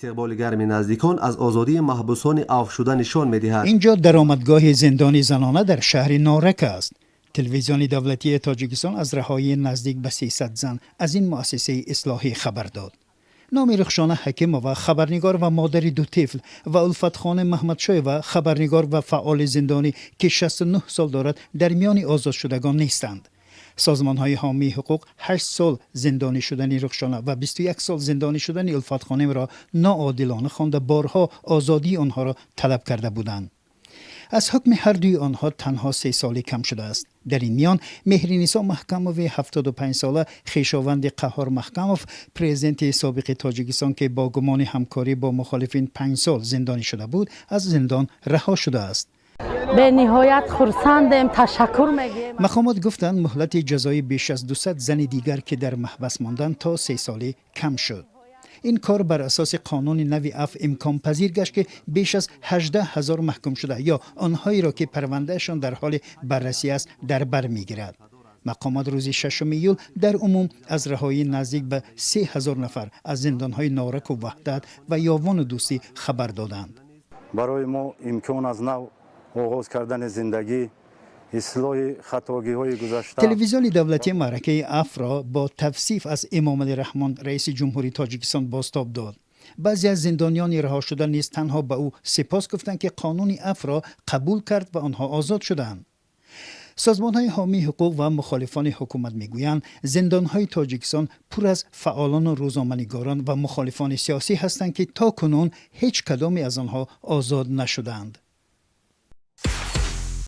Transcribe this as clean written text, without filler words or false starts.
Истиқболи гарми наздикон аз озодии маҳбусони афвшуда нишон медиҳад. Инҷо даромадгоҳи зиндони занона дар шаҳри Норак аст. Телевизиони давлатии Тоҷикистон аз раҳоии наздик ба 300 зан аз ин муассисаи ислоҳӣ хабар дод. Номи Рухшона Ҳакимова, хабарнигор ва модари ду тифл, ва Улфатхоним Маҳмадшоева, хабарнигор ва фаъоли зиндонӣ, ки 69 сол дорад, дар миёни озодшудагон нестанд. Созмонҳои ҳомии ҳуқуқ 8 сол зиндонӣ шудани Рухшона ва 21 сол зиндонӣ шудани Улфатхонимро ноодилона хонда, борҳо озодии онҳоро талаб карда буданд. Аз ҳукми ҳар дуи онҳо танҳо 3 солӣ кам шудааст. Дар ин миён Меҳринисо Маҳкамови 75сола, хешованди Қаҳҳор Маҳкамов, президенти собиқи Тоҷикистон, ки бо гумони ҳамкорӣ бо мухолифин 5 сол зиндонӣ шуда буд, аз зиндон раҳо шудааст. Бениҳоят хурсандем, ташаккур мегӯем. Мақомот гуфтанд, муҳлати ҷазои беш аз 200 зани дигар, ки дар маҳбас монданд, то 3 солӣ кам шуд. Ин кор бар асоси қонуни нави афв имконпазир гашт, ки беш аз 18 ҳазор маҳкумшуда ё онҳоеро, ки парвандаашон дар ҳоли баррасӣ аст, дар бар мегирад. Мақомот рӯзи 6 июл дар умум аз раҳоии наздик ба 3000 нафар аз зиндонҳои Нораку Ваҳдат ва Ёвону Дӯстӣ хабар доданд. Барои мо имкон аз нав оғоз кардани зиндагӣ, ислоҳи хатогиҳои гузашта. Телевизиони давлатӣ маъракаи афвро бо тавсиф аз Эмомалӣ Раҳмон, раиси ҷумҳури Тоҷикистон, бозтоб дод. Баъзе аз зиндониёни раҳошуда низ танҳо ба ӯ сипос гуфтанд, ки қонуни афвро қабул кард ва онҳо озод шуданд. Созмонҳои ҳомии ҳуқуқ ва мухолифони ҳукумат мегӯянд, зиндонҳои Тоҷикистон пур аз фаъолону рӯзноманигорон ва мухолифони сиёсӣ ҳастанд, ки то кунун ҳеҷ кадоме аз онҳо озод нашуданд.